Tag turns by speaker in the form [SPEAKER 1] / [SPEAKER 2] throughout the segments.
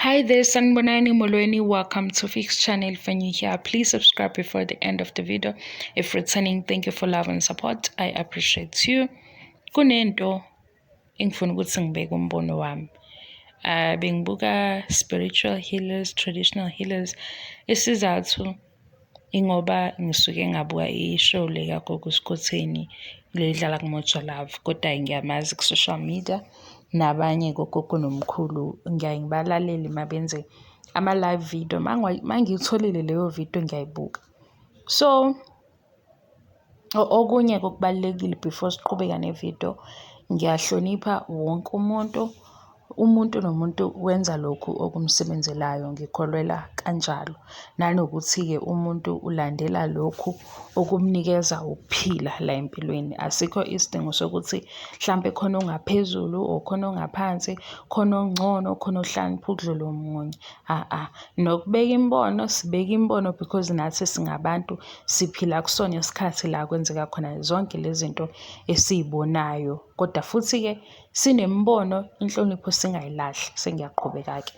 [SPEAKER 1] Hi there, Sanibonani Molweni. Welcome to Fix Channel. If you're new here, please subscribe before the end of the video. If returning, thank you for love and support. I appreciate you. Kunento engifuna ukuthi ngibeke umbono wami. Bengibuka spiritual healers, traditional healers. Isizathu ingoba ngisuke ngabuka i-show le kaGogo Skhotheni le idlala kuMoja Love, kodwa ngiyamazi ku-social media nabanye gogogo nomkhulu, ngiyaye ngibalalele uma benze ama-live video. Uma ngiyitholile leyo video, ngiyayibuka. So okunye okubalulekile before siqhubeka ne-video, ngiyahlonipha wonke umuntu. Umuntu nomuntu wenza lokhu okumsebenzelayo, ngikholelwa kanjalo. Nanokuthi-ke umuntu ulandela lokhu okumnikeza ukuphila la empilweni. Asikho isidingo sokuthi hlampe khona ongaphezulu or khona ongaphansi, khona ongcono, khona ohlakaniphe ukudlula omunye. A-a. Nokubeka imibono, sibeka imibono because nathi singabantu, siphila kusona isikhathi la kwenzeka khona zonke lezi zinto esiy'bonayo. Kodwa futhi-ke sinemibono, inhlonipho singayilahli. Sengiyaqhubeka-ke.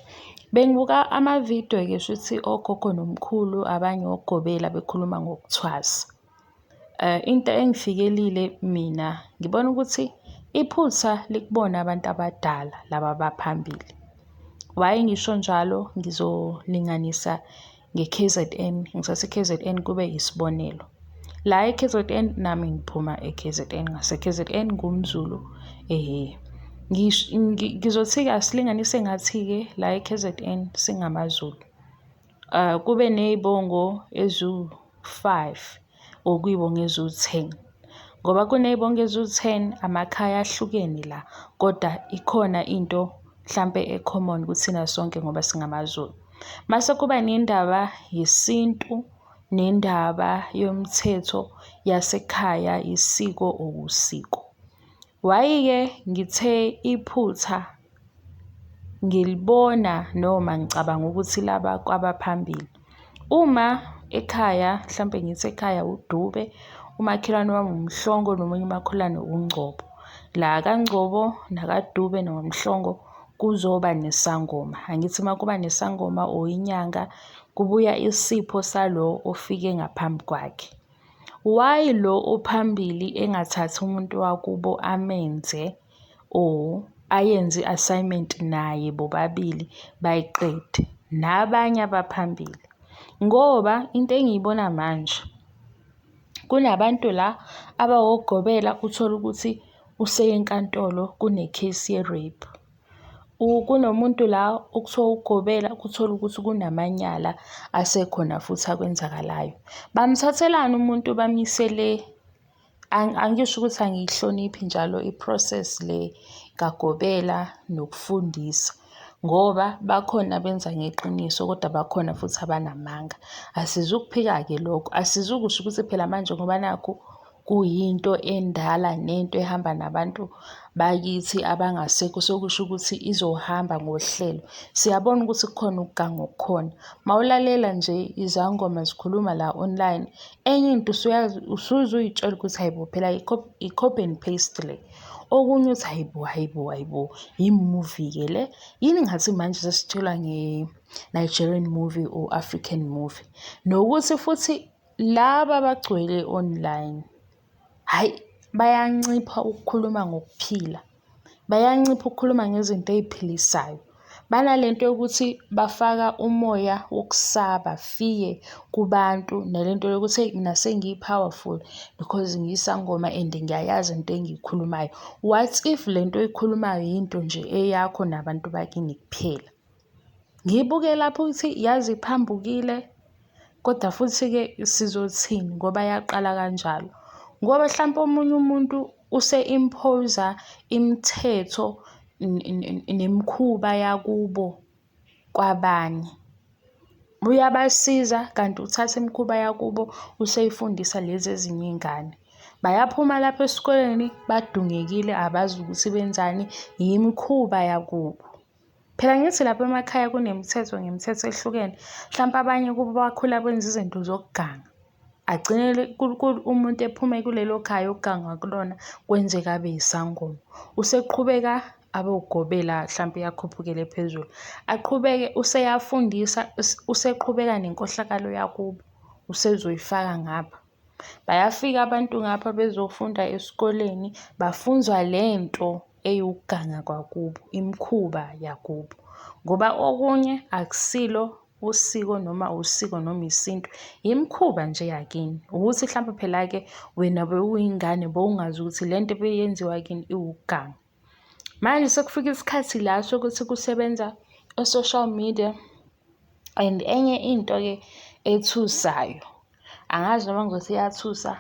[SPEAKER 1] Bengibuka ama-video-ke, shuthi ogogo nomkhulu, abanye ogobela, bekhuluma ngokuthwasa. Into engifikelile mina, ngibona ukuthi iphutha likubona abantu abadala laba abaphambili. Why ngisho njalo? Ngizolinganisa nge-KZN, ngithathe i-KZN kube isibonelo. La e-KZN, nami ngiphuma e-KZN, ngase-KZN, ngumZulu. Ngizothi-ke asilinganise ngathi-ke la e-KZN singamaZulu. Kube ney'bongo eziwu-5 or kuyibongo eziwu-10. Ngoba kuney'bongo eziwu-10, amakhaya ahlukene la, kodwa ikhona into hlampe e-common kuthina sonke ngoba singamaZulu. Mase kuba nendaba yesintu nendaba yomthetho yasekhaya, isiko okusiko. Why-ke ngithe iphutha ngilibona noma ngicabanga ukuthi laba kwabaphambili? Uma ekhaya, hlampe ngithi ekhaya uDube, umakhelwane wami uMhlongo, nomunye umakhelwane uNgcobo. La kaNgcobo nakaDube nakaMhlongo kuzoba nesangoma. Angithi uma kuba nesangoma or inyanga, kubuya isipho salo ofike ngaphambi kwakhe. Why lo ophambili engathathi umuntu wakubo amenze or ayenze i-assignment naye, bobabili bayiqede nabanye abaphambili? Ngoba into engiyibona manje, kunabantu la abawogobela, uthole ukuthi useye enkantolo, kune-case ye-rape. Kunomuntu la okuthiwa ugobela, uthole ukuthi kunamanyala asekhona futhi akwenzakalayo. Bamthathelani umuntu bamyise le? Angisho ukuthi angiyihloniphi njalo i-process le kagobela nokufundisa, ngoba bakhona abenza ngeqiniso kodwa bakhona futhi abanamanga. Asizukuphika-ke lokho, asizukusho ukuthi phela manje ngoba nakhu kuyinto endala nento ehamba nabantu bakithi abangasekho, sekusho ukuthi izohamba ngohlelo. Siyabona ukuthi kukhona ukuganga okukhona. Mawulalela nje izangoma zikhuluma la online, enye into usuyazi, usuze uy'tshela ukuthi hayi bo, phela i-copy and paste le. Okunye uthi hayi bo, hayi bo, hayi bo, i-movie-ke le. Yini ngathi manje sesitshelwa nge-Nigerian movie or African movie? Nokuthi futhi laba abagcwele online, hhayi, bayancipha ukukhuluma ngokuphila, bayancipha ukukhuluma ngezinto ey'philisayo. Banalento yokuthi bafaka umoya wokusaba, fear, kubantu, nalento yokuthi eyi, mina sengiyi-powerful because ngiyisangoma and ngiyayazi into engiyikhulumayo. What if lento oyikhulumayo yinto nje eyakho nabantu bakini kuphela? Ngiyibuke lapho ukuthi yazi iphambukile, kodwa futhi-ke sizothini ngoba yaqala kanjalo. Ngoba hlampe omunye umuntu use-impose-a imithetho nemikhuba yakubo kwabanye. Uyabasiza kanti uthatha imikhuba yakubo useyifundisa lezi ezinye iy'ngane. Bayaphuma lapha esikoleni badungekile, abazi ukuthi benzani, yimikhuba yakubo. Phela ngithi lapha emakhaya kunemithetho ngemithetho ehlukene. Hlampe abanye kubo bakhula benza izinto zokuganga. Agcine umuntu ephume kulelo khaya okugangwa kulona, kwenzeka abe yisangoma. Useqhubeka Abogobela hlampe yakhuphukele phezulu. Aqhubeke useyafundisa, useqhubeka nenkohlakalo yakubo, usezoyifaka ngapha. Bayafika abantu ngapha bezofunda esikoleni, bafunzwa le nto eyukuganga kwakubo, imikhuba yakubo. Ngoba okunye akusilo usiko noma usiko noma isintu, imikhuba nje yakini. Ukuthi hlampe phela-ke wena bewuyingane bowungazi ukuthi le nto ebeyenziwa kini iwukuganga. Manje sekufika isikhathi la sokuthi kusebenza o-social media and enye into-ke ethusayo, angazi noma ngizothi iyathusa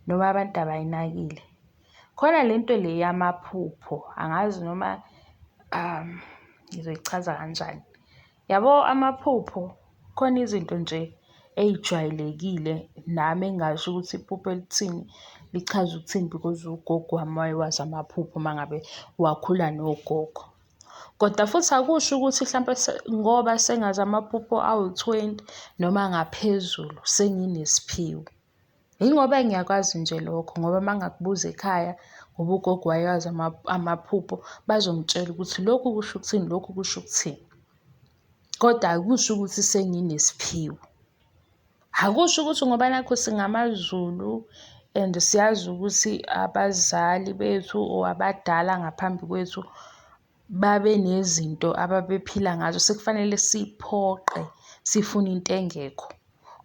[SPEAKER 1] noma abantu abayinakile. Khona le nto le yamaphupho, angazi noma ngizoyichaza kanjani. Yabo amaphupho, khona izinto nje ey'jwayelekile nami engingasho ukuthi iphupho elithini lichaza ukuthini because ugogo wami wayewazi amaphupho uma ngabe wakhula nogogo. Kodwa futhi akusho ukuthi hlampe ngoba sengazi amaphupho awu-20 noma ngaphezulu senginesiphiwo. Yingoba ngiyakwazi nje lokho ngoba uma ngakubuza ekhaya ngoba ugogo wayewazi amaphupho bazongitshela ukuthi lokhu kusho ukuthini, lokhu kusho ukuthini. Kodwa akusho ukuthi senginesiphiwo. Akusho ukuthi ngoba nakhu singamaZulu and siyazi ukuthi abazali bethu or abadala ngaphambi kwethu babenezinto ababephila ngazo sekufanele siphoqe sifune into engekho.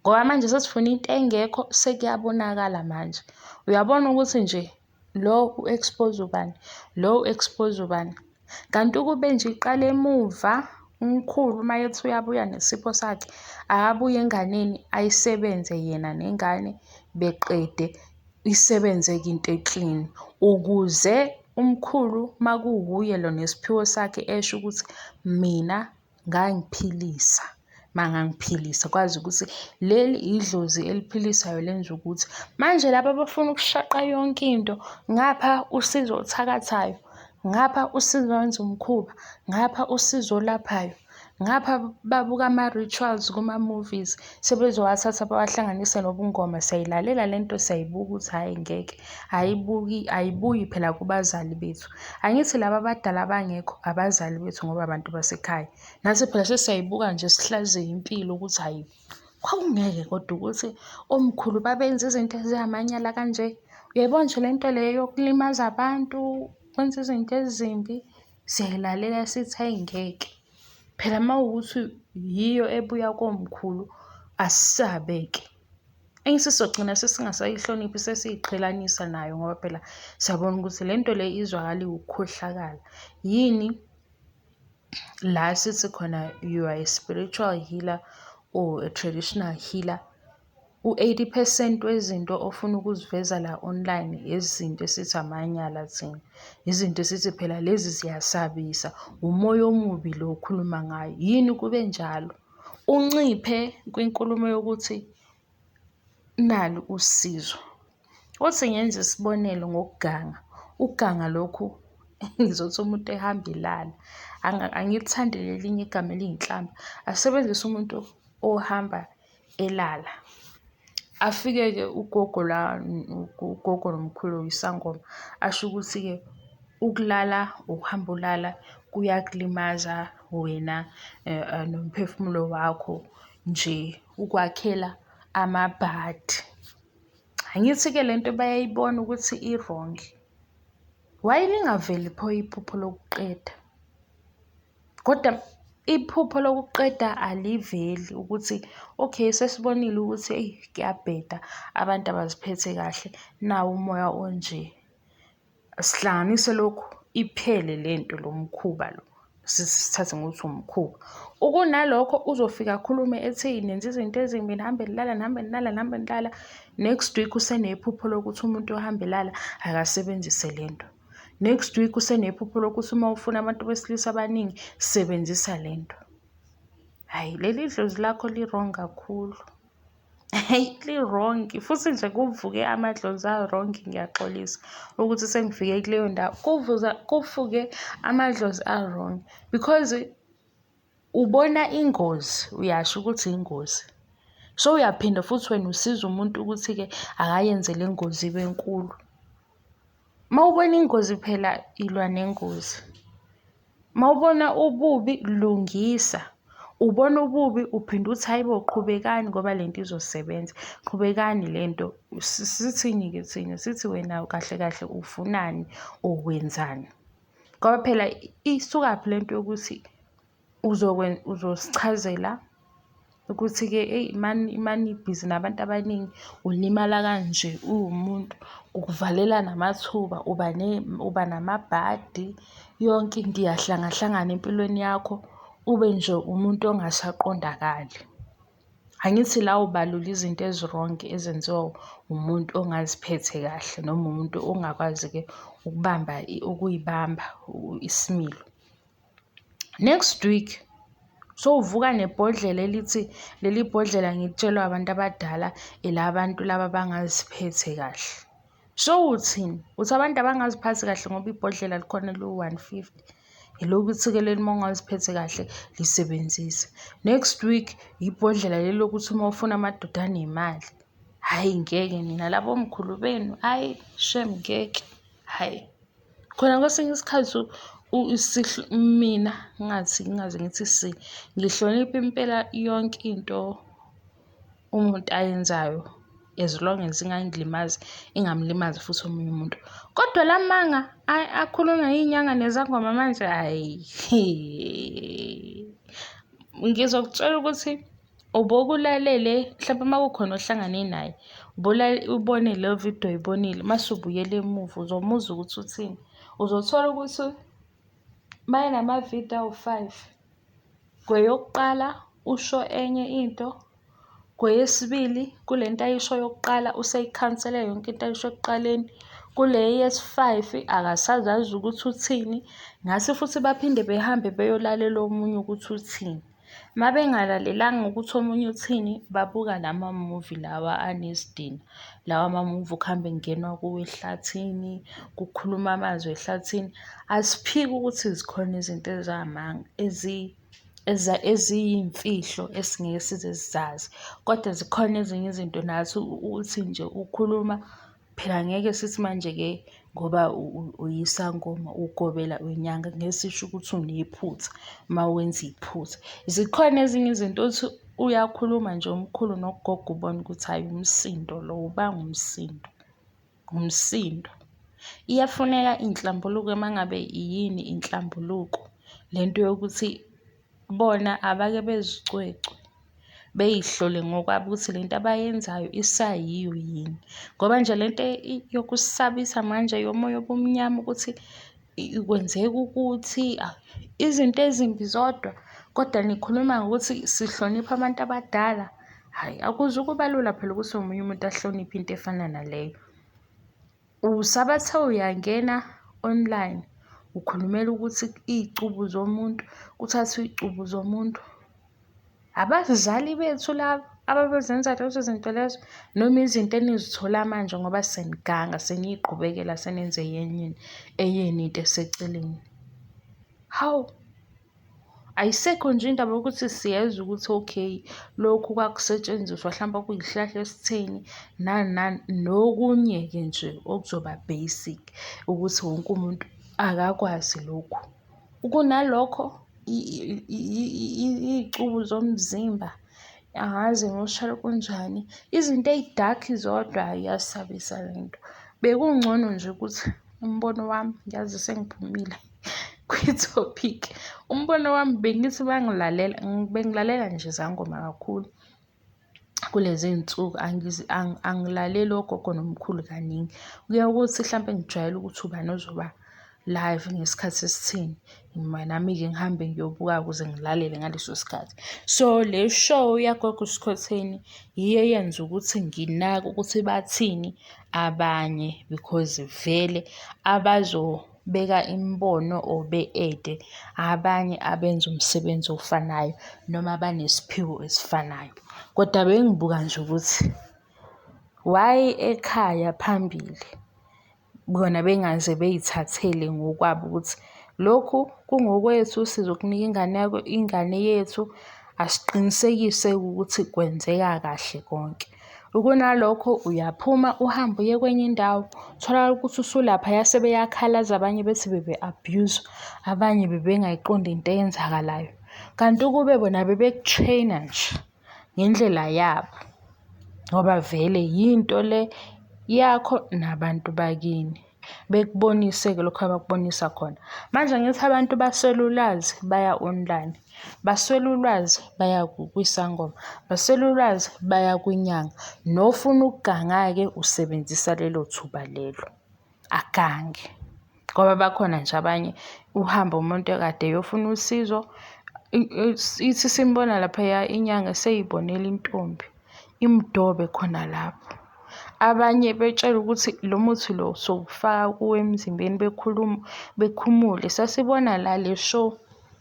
[SPEAKER 1] Ngoba manje sesifuna into engekho sekuyabonakala manje. Uyabona ukuthi nje lo u-expose ubani, lo u-expose ubani. Kanti ukube nje iqala emuva umkhulu uma ethi uyabuya nesipho sakhe, akabuye enganeni ayisebenze yena nengane beqede isebenze-ke into e-clean. Ukuze umkhulu uma kuwuye lo nesiphiwo sakhe esho ukuthi mina ngangiphilisa mangangiphilisa kwazi ukuthi leli idlozi eliphilisayo lenza ukuthi manje laba abafuna ukushaqa yonke into ngapha usizo othakathayo ngapha usizo wenza umkhuba ngapha usizo olaphayo ngapha babuka ama-rituals kuma-movies sebezowathatha bawahlanganise nobungoma siyayilalela le nto siyayibuka ukuthi hhayi ngeke ayibuki ayibuyi phela kubazali bethu angithi laba abadala abangekho abazali bethu ngoba abantu basekhaya nathi phela sesiyayibuka nje sihlaziye impilo ukuthi hhayi kwakungeke kodwa ukuthi omkhulu babenza izinto ezingamanyala kanje uyayibona nje le nto leyo yokulimaza abantu kwenza izinto ezimbi siyayilalela sithi hhayi ngeke phela uma kuwukuthi yiyo ebuya komkhulu asisabe-ke. Engithi sizogcina sesingasayihloniphi sesiyiqhelanisa nayo ngoba phela siyabona ukuthi le nto le izwakala iwukukhohlakala. Yini la sithi khona you are a spiritual healer or a traditional healer, u-80 percent wezinto ofuna ukuziveza la online izinto esithi amanyala thina. Izinto esithi phela lezi ziyasabisa, umoya omubi lo okhuluma ngayo. Yini kube njalo? Unciphe kwinkulumo yokuthi nalu usizo. Uthi ngenze isibonelo ngokuganga. Ukuganga lokhu ngizothi umuntu ehamba elala. Angilithandi lelinye igama eliyinhlamba. Asebenzise umuntu ohamba elala. Afike-ke ugogo la, ugogo nomkhulu isangoma, asho ukuthi-ke ukulala, ukuhamba ulala kuyakulimaza wena nomphefumulo wakho nje ukwakhela amabhadi. Angithi-ke le nto bayayibona ukuthi i-wrong. Why lingaveli pho iphupho lokuqeda? Kodwa iphupho lokuqeda aliveli ukuthi okay sesibonile ukuthi eyi kuyabheda abantu abaziphethe kahle nawu umoya onje. Sihlanganise lokhu iphele le nto lo mkhuba lo sithathe ngokuthi umkhuba. Ukunalokho uzofika akhulume ethi nenza izinto ezimbi nihambe nilala nihambe nilala nihambe nilala. Next week usenephupho lokuthi umuntu ohambe elala akasebenzise le nto. Next week usenephupho lokuthi uma ufuna abantu besilisa abaningi sebenzisa le nto. Hhayi leli dlozi lakho li-wrong kakhulu. Hhayi li-wrong futhi nje kuvuke amadlozi a-wrong ngiyaxolisa ukuthi sengifike kuleyo ndawo. Kuvuza kuvuke amadlozi a-wrong because ubona ingozi uyasho ukuthi ingozi. So uyaphinda futhi wena usiza umuntu ukuthi-ke akayenze le ngozi ibe nkulu. Uma ubona ingozi phela ilwa nengozi. Mawubona ububi lungisa. Ubona ububi uphinde uthi hhayi bo qhubekani ngoba lento izosebenza, qhubekani lento. Sithini-ke thina? Sithi wena kahle kahle ufunani or wenzani? Ngoba phela isukaphi lento yokuthi uzosichazela ukuthi-ke eyi manibhizi nabantu abaningi ulimala kanje uwumuntu, ukuvalela namathuba, uba uba namabhadi, yonke into iyahlangahlangana empilweni yakho, ube nje umuntu ongasaqondakali. Angithi la ubalula izinto ezi-wrong ezenziwa umuntu ongaziphethe kahle noma umuntu ongakwazi-ke ukubamba ukuy'bamba isimilo. Next week sowuvuka nebhodlela elithi leli bhodlela ngilitshelwa abantu abadala elabantu laba abangaziphethe kahle. Sowuthini? Uthi abantu abangaziphathi kahle ngoba ibhodlela likhona liwu-150. Elokuthi-ke leli uma ungaziphethe kahle lisebenzise. Next week ibhodlela leli lokuthi uma ufuna amadoda anemali. Hhayi ngeke nina labo mkhulu benu, hhayi shame ngeke, hhayi. Khona kwesinye isikhathi mina ngingathi ngingaze ngithi si, ngihlonipha impela yonke into umuntu ayenzayo as long as ingangilimazi, ingamlimazi futhi omunye umuntu. Kodwa la manga akhulunywa iy'nyanga nezangoma manje hhayi ngizokutshela ukuthi Ubokulalele mhlampe uma kukhona ohlangane naye ubone leyo video oyibonile mase ubuyela emuva uzomuzwa ukuthi uthini. Uzothola ukuthi uma enamavidiyo awu-five, kweyokuqala usho enye into, kweyesibili kule nto ayisho yokuqala useyikhansele yonke into ayisho ekuqaleni, kule yesi-five akasazazi ukuthi uthini. Ngase futhi baphinde behambe beyolalela omunye ukuthi uthini. Uma bengalalelanga ukuthi omunye uthini, babuka lama-movie lawa anesidina. Lawa ma-movie okuhambe kungenwa kuwo ehlathini, kukhuluma amazwi ehlathini. Asiphiki ukuthi zikhona izinto ezamanga eziyimfihlo esingeke size sizazi, kodwa zikhona ezinye izinto nathi uthi nje ukhuluma Phela ngeke sithi manje-ke ngoba uyisangoma, ugobela, uyinyanga ngeke sisho ukuthi unephutha uma wenza iphutha. Zikhona ezinye izinto othi uyakhuluma nje umkhulu nogogo ubone ukuthi hhayi umsindo lo ubanga umsindo, umsindo. Iyafuneka inhlambuluko uma ngabe yini inhlambuluko, le nto yokuthi bona abake bezicwecwe beyihlole ngokwabo ukuthi lento abayenzayo isayiyo yini. Ngoba nje lento yokusabisa manje yomoya obumnyama ukuthi kwenzeka ukuthi izinto ezimbi zodwa kodwa nikhuluma ngokuthi sihlonipha abantu abadala. Hhayi, akuzukuba lula phela ukuthi omunye umuntu ahloniphe into efana naleyo. Usabathe uyangena online ukhulumela ukuthi iy'cubu zomuntu, kuthathwe iy'cubu zomuntu. Abazali bethu laba ababezenza lezo zinto lezo noma izinto enizithola manje ngoba seniganga seniy'qhubekela senenze eyenu into eseceleni. Hawu! Ayisekho nje indaba yokuthi siyezwa ukuthi okay, lokhu kwakusetshenziswa hlampe okuyisihlahla esitheni nani nani nokunye-ke nje okuzoba basic ukuthi wonke umuntu akakwazi lokhu. Kunalokho iy'cubu zomzimba angazi ngoshaya kunjani, izinto ey'dark zodwa hhayi iyasabisa le nto. Bekungcono nje ukuthi umbono wami ngiyazi sengiphumile kwi-topic. Umbono wami bengithi bangilalela, bengilalela nje izangoma kakhulu kulezi iy'nsuku angilaleli ogogo nomkhulu kaningi. Kuye ukuthi hlampe ngijwayele ukuthi ubani ozoba live ngesikhathi esithini, nami-ke ngihambe ngiyobuka ukuze ngilalele ngaleso sikhathi. So, le show yaGogo Skhotheni yiyo eyenza ukuthi nginake ukuthi bathini abanye because vele abazobeka imibono or be-add-e abanye abenza umsebenzi ofanayo noma abanesiphiwo esifanayo. Kodwa bengibuka nje ukuthi why ekhaya phambili bona bengaze bey'thathele ngokwabo ukuthi lokhu kungokwethu sizokunika ingane yakho, ingane yethu asiqinisekise ukuthi kwenzeka kahle konke. Kunalokho uyaphuma uhambe uye kwenye indawo, tholakala ukuthi usulaphaya sebeyakhalaza abanye bethi bebe-abuse-wa, abanye bebengayiqondi into eyenzakalayo. Kanti ukube bona bebeku-train-a nje ngendlela yabo ngoba vele yinto le yakho nabantu bakini, bekubonise-ke lokhu abakubonisa khona. Manje angithi abantu baswele ulwazi baya online, baswele ulwazi baya kwisangoma, baswele ulwazi baya kwinyanga. Nofuna ukuganga-ke usebenzisa lelo thuba lelo, agange. Ngoba bakhona nje abanye uhambe umuntu ekade eyofuna usizo, ithi simbona laphaya inyanga seyibonela intombi, imdobe khona lapho. Abanye betshelwe ukuthi lo muthi lo sowufaka kuwe emzimbeni bekhuluma bekhumule. Sasibona la le show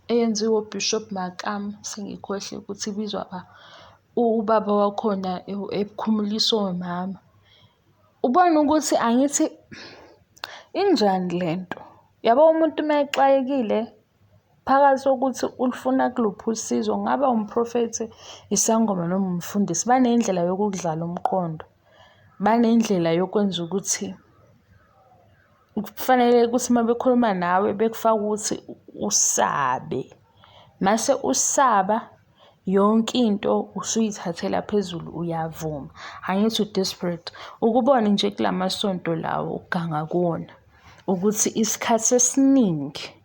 [SPEAKER 1] eyenziwa uBishop Makamu, sengikhohliwe ukuthi ibizwa ba, ubaba wakhona ekhumulisa omama. Ubone ukuthi angithi injani le nto? Yabo umuntu uma exakekile phakathi kokuthi ulufuna kuluphi usizo, kungaba umprofethi, isangoma noma umfundisi, banendlela yokukudlala umqondo. Banendlela yokwenza ukuthi kufanele ukuthi uma bekhuluma nawe bekufake ukuthi usabe. Mase usaba yonke into usuyithathela phezulu uyavuma. Angithi u-desperate. Ukubone nje kula masonto lawo okuganga kuwona ukuthi isikhathi esiningi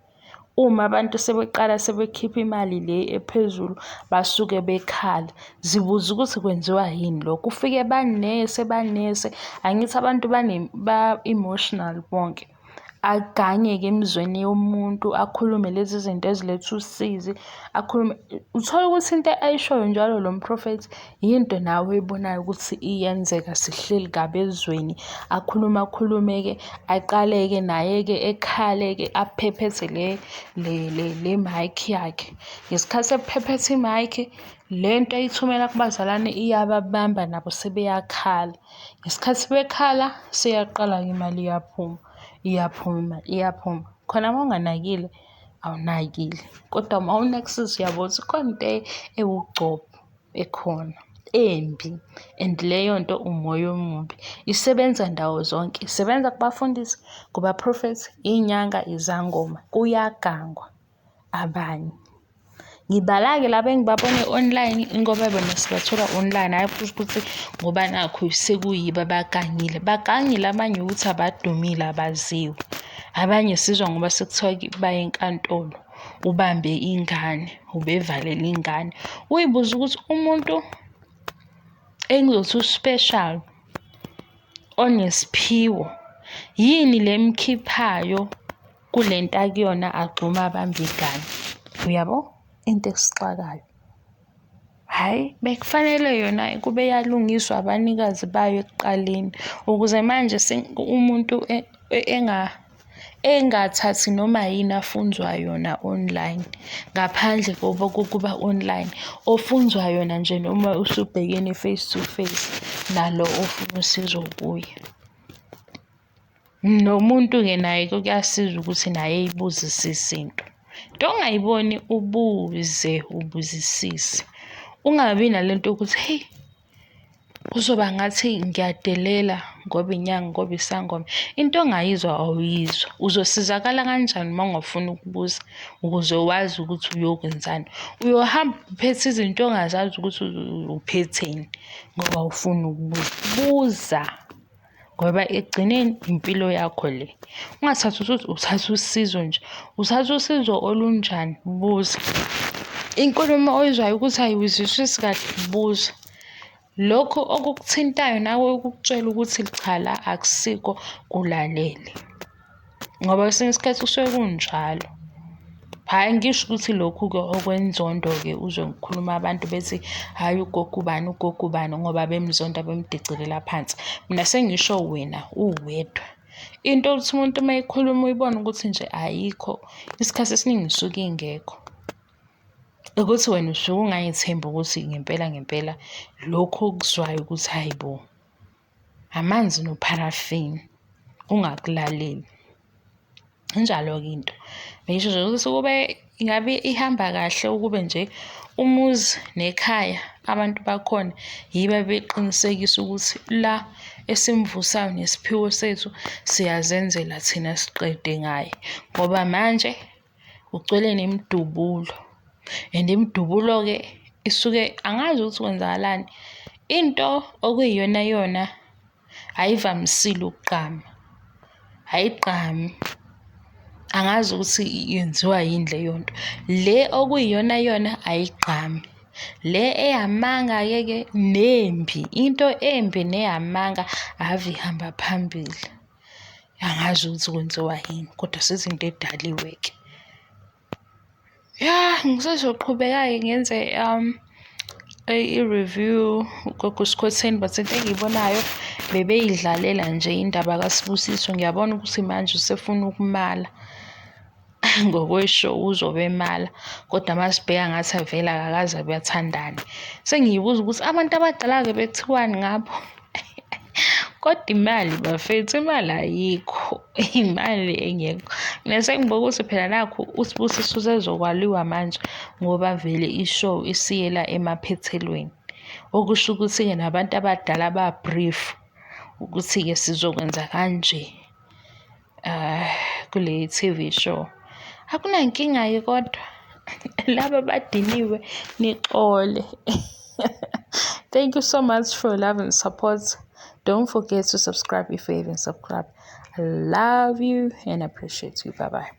[SPEAKER 1] uma abantu sebeqala sebekhipha imali le ephezulu basuke bekhala. Zibuze ukuthi kwenziwa yini lokho. Ufike banese banese, angithi abantu ba-emotional bonke. Aganye-ke emizweni yomuntu, akhulume lezi zinto eziletha usizi, akhulume. Uthole ukuthi into ayishoyo njalo lo mprofethi yinto nawe oyibonayo ukuthi iyenzeka sihleli kabi ezweni. Akhulume akhulume-ke, aqale-ke naye-ke ekhale-ke aphephethe le le le le mic yakhe. Ngesikhathi ephephetha i-mic, le nto ayithumela kubazalwane iyababamba nabo sebeyakhala. Ngesikhathi bekhala seyaqala-ke imali iyaphuma, iyaphuma imali, iyaphuma. Khona uma unganakile awunakile, kodwa uma unakisisa uyabona ukuthi khona into ewugcobho ekhona embi and leyo nto umoya omubi. Isebenza ndawo zonke, isebenza kubafundisi, kubaphrofethi, iy'nyanga, izangoma, kuyagangwa abanye. Ngibala-ke laba engibabone online ingoba bona sibathola online, hhayi futhi ukuthi ngoba nakhu sekuyibo abagangile. Bagangile abanye ukuthi abadumile abaziwa. Abanye sizwa ngoba sekuthiwa baye enkantolo, ubambe ingane, ubevalele ingane. Uy'buze ukuthi umuntu engizothi u-special onesiphiwo, yini le emkhiphayo kule nto akuyona agxume abambe igane? Uyabo? Into esixakayo. Hhayi, bekufanele yona kube yalungiswa abanikazi bayo ekuqaleni ukuze manje umuntu engathathi noma yini afunzwa yona online ngaphandle kokuba online, ofunzwa yona nje noma usubhekene face to face nalo ofuna usizo kuye. Nomuntu-ke naye kuyasiza ukuthi naye eyibuzisise into. Into ongayiboni ubuze ubuzisise. Ungabi nale nto yokuthi hheyi kuzoba ngathi ngiyadelela ngoba inyanga ngoba isangoma. Into ongayizwa awuyizwa. Uzosizakala kanjani uma ungafuni ukubuza ukuze wazi ukuthi uyokwenzani? Uyohamba uphethe izinto ongazazi ukuthi uphetheni ngoba awufuni ukubuza. Buza. Ngoba ekugcineni impilo yakho le. Ungathathi ukuthi uthatha usizo nje, uthatha usizo olunjani? Buza. Inkulumo oyizwayo ukuthi ayiwuzwisisi kahle, buza. Lokhu okukuthintayo nawe ukukutshela ukuthi cha la akusiko, kulalele. Ngoba kwesinye isikhathi kusuke kunjalo. Hhayi ngisho ukuthi lokhu-ke okwenzondo-ke uzwe ngikhuluma abantu bethi hhayi ugogo ubani ugogo ubani ngoba bemzonda bemdicilela phansi. Mina sengisho wena uwedwa. Into yokuthi umuntu uma ekhuluma uyibone ukuthi nje ayikho, isikhathi esiningi isuke ingekho. Ukuthi wena usuke ungay'thembi ukuthi ngempela ngempela lokhu okuzwayo ukuthi hhayi bo. Amanzi nopharafini ungakulaleli. Injalo-ke into. Ngisho nje ukuthi kube Ingabe ihamba kahle ukube nje umuzi nekhaya abantu bakhona yibo ababeqinisekisa ukuthi la esimvusayo nesiphiwo sethu siyazenzela thina siqede ngaye. Ngoba manje kugcwele nemidubulo and imidubulo-ke isuke angazi ukuthi kwenzakalani. Into okuyiyonayona ayivamisile ukugqama, ayigqami. Angazi ukuthi yenziwa yini leyo nto. Le okuyiyonayona ayigqami. Le eyamanga-ke ke nembi, into embi neyamanga ave ihamba phambili. Angazi ukuthi kwenziwa yini kodwa sezinto edaliwe-ke. Ya, ngisazoqhubeka-ke ngenze i-review uGogo Skhotheni but into engiyibonayo bebeyidlalela nje indaba kaSibusiso. Ngiyabona ukuthi manje usefuna ukumala ngokweshow uzobe emala kodwa uma sibheka ngathi avele akakaze abathandane. Sengiyibuza ukuthi abantu abadala-ke bekuthiwani ngabo? Kodwa imali bafethu, imali ayikho, imali engekho. Mina sengibuka ukuthi phela nakhu uSibusiso usezokwaliwa manje ngoba vele i-show isiyela emaphethelweni. Okusho ukuthi-ke nabantu abadala ba-brief ukuthi-ke sizokwenza kanje. Kule T_V show. Akunankinga-ke kodwa laba abadiniwe nixole. Thank you so much for your love and support. Don't forget to subscribe if you haven't subscribed. I love you and appreciate you. Bye bye.